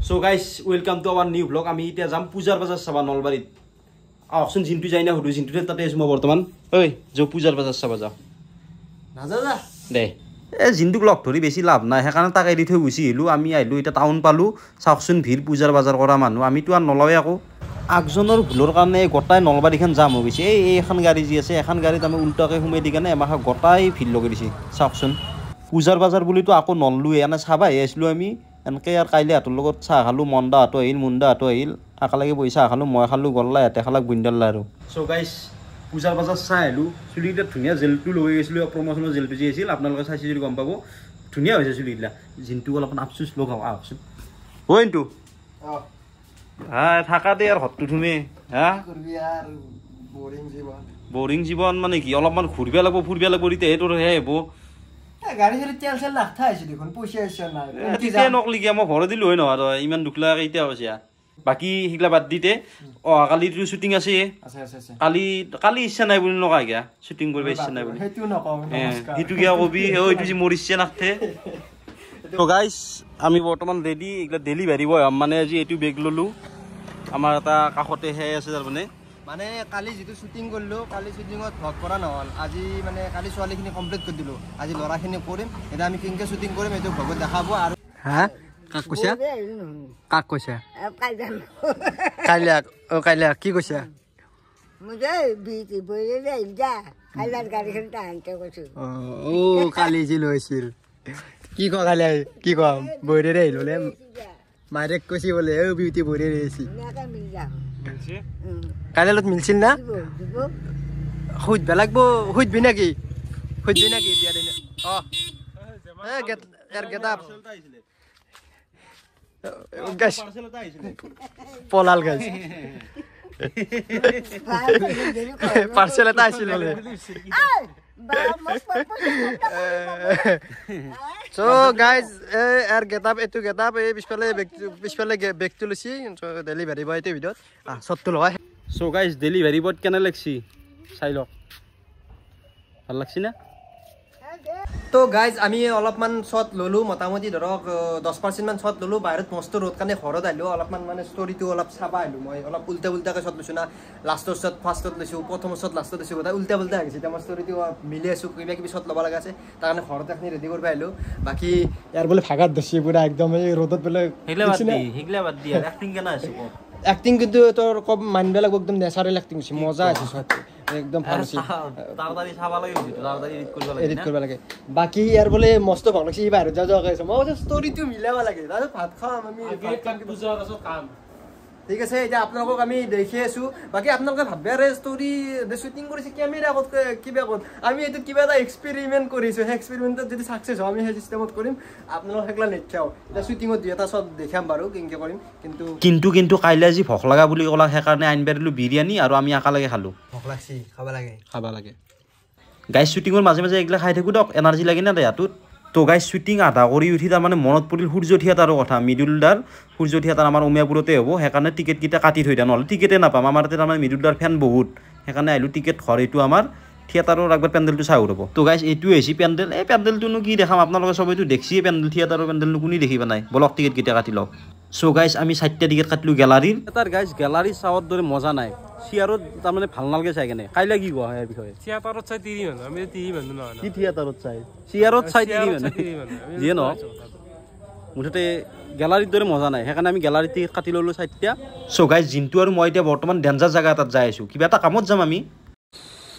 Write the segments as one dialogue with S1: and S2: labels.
S1: So guys, welcome to our new vlog. আমি এতিয়া যাম পূজাৰ বজাৰ চাবা নলবাৰীত। আহকচোন জিন্তু যাই না সুধো, জিন্তু তাতে আছোঁ মই বৰ্তমান। ঐ যৌ পূজাৰ বজাৰ চাবা যাওঁ।
S2: নাযা যা
S1: দে। এই জিন্তুক লগ ধৰি বেছি লাভ নাই, সেইকাৰণে তাক এৰি থৈ গুচি আহিলোঁ। আমি আহিলোঁ এতিয়া টাউন পালোঁ। চাওকচোন ভিৰ, পূজাৰ বজাৰ কৰা মানুহ। আমিতো আৰু নলওঁৱে আকৌ। আগজনৰ ভুলৰ কাৰণে গোটাই নলবাৰীখন জাম হৈ গৈছে। এই এখন গাড়ী যি আছে, এখন গাড়ীত আমি উল্টাকৈ সোমাই দি কেনে এমাহ গোটাই ভিৰ লগাই দিছে। চাওকচোন পূজাৰ বজাৰ বুলিতো আকৌ নললোৱে, এনে চাবাহে আহিছিলোঁ আমি। এনেকৈ আৰু কাইলৈ হাতৰ লগত চাহ খালোঁ, মন্দাহঁতো আহিল, মুণ্ডাহঁতো আহিল, একেলগে বহি চাহ খালোঁ, মই খালোঁ, গল্লা ইহঁতে খালাক বুন্দাল্লা। আৰু চ' গাইজ পূজাৰ বজাৰ চাই আহিলোঁ। চুলিকেইটাত ধুনীয়া জেলটো লগাই গৈছিলোঁ, প্ৰমোশ্যনৰ জেলটো যি আছিল আপোনালোকে চাইছে যদি গম পাব, ধুনীয়া হৈছে চুলিবিলাক। জিন্তু অলপমান আফচোচ লগাওঁ, আহকচোন। অ' ইন্তু হা থাকা দে আৰু ঘৰটো থুমে হা বৰিং জীৱন মানে কি, অলপমান ঘূৰিব লাগিব, ফুৰিব লাগিব, তেতিয়াহে তোৰ সেই হ'ব। মই ভৰাই দিলো হয় নহয়, তই ইমান দুখ লাগে এতিয়া হৈছে। বাকী সেইগিলা বাদ দিতে, অহাকালিতো শ্বুটিং আছে। কালি কালি ইচ্ছা নাই বুলি নকয় গিয়া, শ্বুটিং কৰিব ইচ্ছা নাই বুলি সেইটো কিয় কবি, এইটো যে মোৰ ইচ্ছা নাথে। তো গাইজ আমি বৰ্তমান ৰেডি, এইগিলা ডেলিভাৰী বয় মানে আজি এইটো বেগ ল'লোঁ, আমাৰ এটা কাষতে সেই আছে। তাৰমানে
S2: মানে কালি যিটো শ্বুটিং কৰিলোঁ, কালি শ্বুটিঙত ভ্লগ কৰা নহ'ল। আজি মানে কালি ছোৱালীখিনি কমপ্লিট কৰি দিলোঁ, আজি ল'ৰাখিনি কৰিম। এতিয়া আমি কেনেকৈ শ্বুটিং কৰিম এইটো ভ্লগত দেখাব। আৰু হা কাক কৈছা, কাক কৈছা? কাইলৈ। অ কাইলৈ কি কৈছা? অ কালি যি লৈছিল কি ক, কাইলৈ কি ক, বৈৰেৰে আহিল বোলে, মায়েক কৈছি বোলে অ বিউটি বৈৰেৰে আহিছি। কাইলৈ লগত মিলছিল না? সুধবা লাগব, সুধবি নেকি? সুধবি নেকি বিয়া দিনা? অ ইয়াৰ গেট আপ পলাল গাইছ, পাৰ্চেল এটা আহিছিল বোলে। চ' গাইজ ইয়াৰ গেট আপ, এইটো গেট আপ, এই পিছফালে বেগটো, পিছফালে বেগটো লৈছি ডেলিভাৰী বয় এইটো ভিতৰত চবটো লগাই।
S1: চ' গাইজ ডেলিভাৰী বয়ত কেনে লাগছি চাই লওক, ভাল লাগছি না?
S2: তো গাইজ আমি অলপমান শ্বট ল'লোঁ, মোটামুটি ধৰক 10% মান শ্বট ল'লোঁ। বাহিৰত মস্ত ৰ'দ কাৰণে ঘৰত আহিলোঁ, অলপমান মানে ষ্টৰিটো অলপ চাব আহিলোঁ। মই অলপ উল্টা উল্টাকৈ শ্বট লৈছোঁ না, লাষ্টৰ শ্বট ফাৰ্ষ্টত লৈছোঁ, প্ৰথমৰ শ্বট লাষ্টত লৈছোঁ, গোটেই উল্টা উল্টা আহিছে। এতিয়া মই ষ্টৰিটো মিলি আছোঁ, কিবা কিবি শ্বট ল'ব লগা আছে, তাৰ কাৰণে ঘৰত এখিনি ৰেডি কৰিব আহিলোঁ। বাকী ইয়াৰ বোলে ভাগাত ধৰছি পুৰা একদম, এই ৰ'দত বোলে। এক্টিং কিন্তু তোৰ কম মানিব লাগিব, একদম নেচাৰেল এক্টিং হৈছে, মজা হৈছে শ্বটটো, একদম ভাল হৈছে। এডিট কৰিব লাগে। বাকী ইয়াৰ বোলে মস্ত ভাল লাগছে, বাহিৰত যোৱা যোৱা মই কৈছোঁ ষ্টৰিটো মিলাব লাগে, তাৰপিছত ভাত খাম আমি। ঠিক আছে, এতিয়া আপোনালোকক আমি দেখি আছোঁ। বাকী আপোনালোকে ভাবে আৰে ষ্টৰি শ্বুটিং কৰিছে কেমেৰা ক'ত কিবা ক'ত, আমি এইটো কিবা এটা এক্সপেৰিমেণ্ট কৰিছোঁ, সেই এক্সপেৰিমেণ্টত যদি ছাকচেছ হয় আমি সেই চিষ্টেমত কৰিম, আপোনালোক সেইগিলা নেখাওঁ। এতিয়া শ্বুটিঙত দুই এটা চব দেখাম বাৰু কেনেকৈ কৰিম। কিন্তু
S1: কিন্তু কিন্তু কাইলৈ আজি ভোক লগা বুলি ক'লা, সেইকাৰণে আনিব দিলোঁ বিৰিয়ানী আৰু আমি একেলগে খালোঁ।
S2: ভোক লাগছি, খাব লাগে,
S1: খাব লাগে। গাইজ শ্বুটিঙৰ মাজে মাজে এইগিলা খাই থাকোঁ দিয়ক, এনাৰ্জি লাগে না দেহাটোত। তো গাইজ শ্বুটিং আধা কৰি উঠি তাৰমানে মনত পৰিল সূৰ্য থিয়েটাৰৰ কথা, মৃদুলদাৰ সূৰ্য থিয়েটাৰ আমাৰ উমিয়াপুৰতে হ'ব, সেইকাৰণে টিকেটকেইটা কাটি থৈ দিয়া, নহ'লে টিকেটে নাপাম। আমাৰ তাতে তাৰমানে মৃদুলদাৰ ফেন বহুত, সেইকাৰণে আহিলোঁ টিকেট ঘৰ। এইটো আমাৰ থিয়েটাৰৰ একবাৰ পেণ্ডেলটো চাই ৰ'ব। তো গাইজ এইটোৱে হৈছে পেণ্ডেল। এই পেণ্ডেলটোনো কি দেখাম আপোনালোকে চবেইতো দেখিছেই পেণ্ডেল, থিয়েটাৰৰ পেণ্ডেলনো কোনে দেখিবা নাই। বলক টিকেটকেইটা কাটি লওক। চ' গাইজ আমি 4টা টিকেট কাটিলোঁ গেলাৰীৰ। তাৰ গাইজ গেলাৰী চাৱাৰ দৰে মজা নাই, চিয়াৰত তাৰমানে ভাল নালাগে চাই কেনে। কাইলৈ কি কোৱা ইয়াৰ বিষয়ে?
S3: থিয়েটাৰত চাই তিৰি মানুহ, আমি তিৰি মানুহ নহয়।
S1: কি থিয়েটাৰত চাই? চিয়াৰত চাই তিৰি মানুহ, যিয়ে নহওক মুঠতে গেলাৰীৰ দৰে মজা নাই, সেইকাৰণে আমি গেলাৰীত টিকেট কাটি ল'লোঁ 4টা। চ' গাইজ জিন্তু আৰু মই এতিয়া বৰ্তমান ডেঞ্জাৰ জেগা এটাত যাই আছোঁ, কিবা এটা কামত যাম আমি।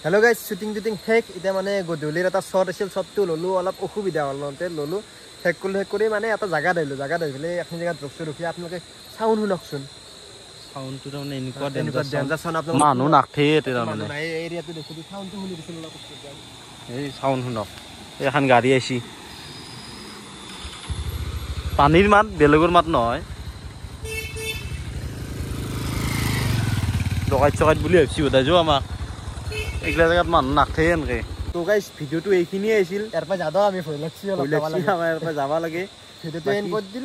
S2: হেল্ল' গাইজ, শ্বুটিং টুটিং শেষ। এতিয়া মানে গধূলিৰ এটা শ্বট আছিল, শ্বটটো ল'লোঁ, অলপ অসুবিধা হ'ল লওঁতে ল'লোঁ, শেষ কৰিলোঁ। শেষ কৰি মানে এটা জেগাত আহিলোঁ, জেগাত আহি পেলাই এখন জেগাত ৰখছোঁ, ৰখি আপোনালোকে চাউণ্ড শুনকচোন।
S1: চাউণ্ডটো তাৰমানে এনেকুৱা ডেঞ্জাৰ চাউণ্ড, মানুহ নাথে তাৰমানে
S2: এৰিয়াটো দেখি চাউণ্ডটো শুনি দিছিলোঁ।
S1: এই চাউণ্ড শুনক, এখন গাড়ী আহিছে, পানীৰ মাত, বেলেগৰ মাত নহয়। ডকাইত চকাইত বুলি ভাবছি বোধহয় যোৱা আমাক, এইগিলা জেগাত মানুহ নাথে এনেকে। তো গাইজ ভিডিঅ'টো এইখিনিয়ে আছিল,
S2: ইয়াৰ পৰা যাওঁ আমি, ভয় লাগছি অলপ,
S1: আমাৰ ইয়াৰ পৰা যাব লাগে,
S2: ভিডিঅ'টো এণ্ড কৰি দিলোঁ।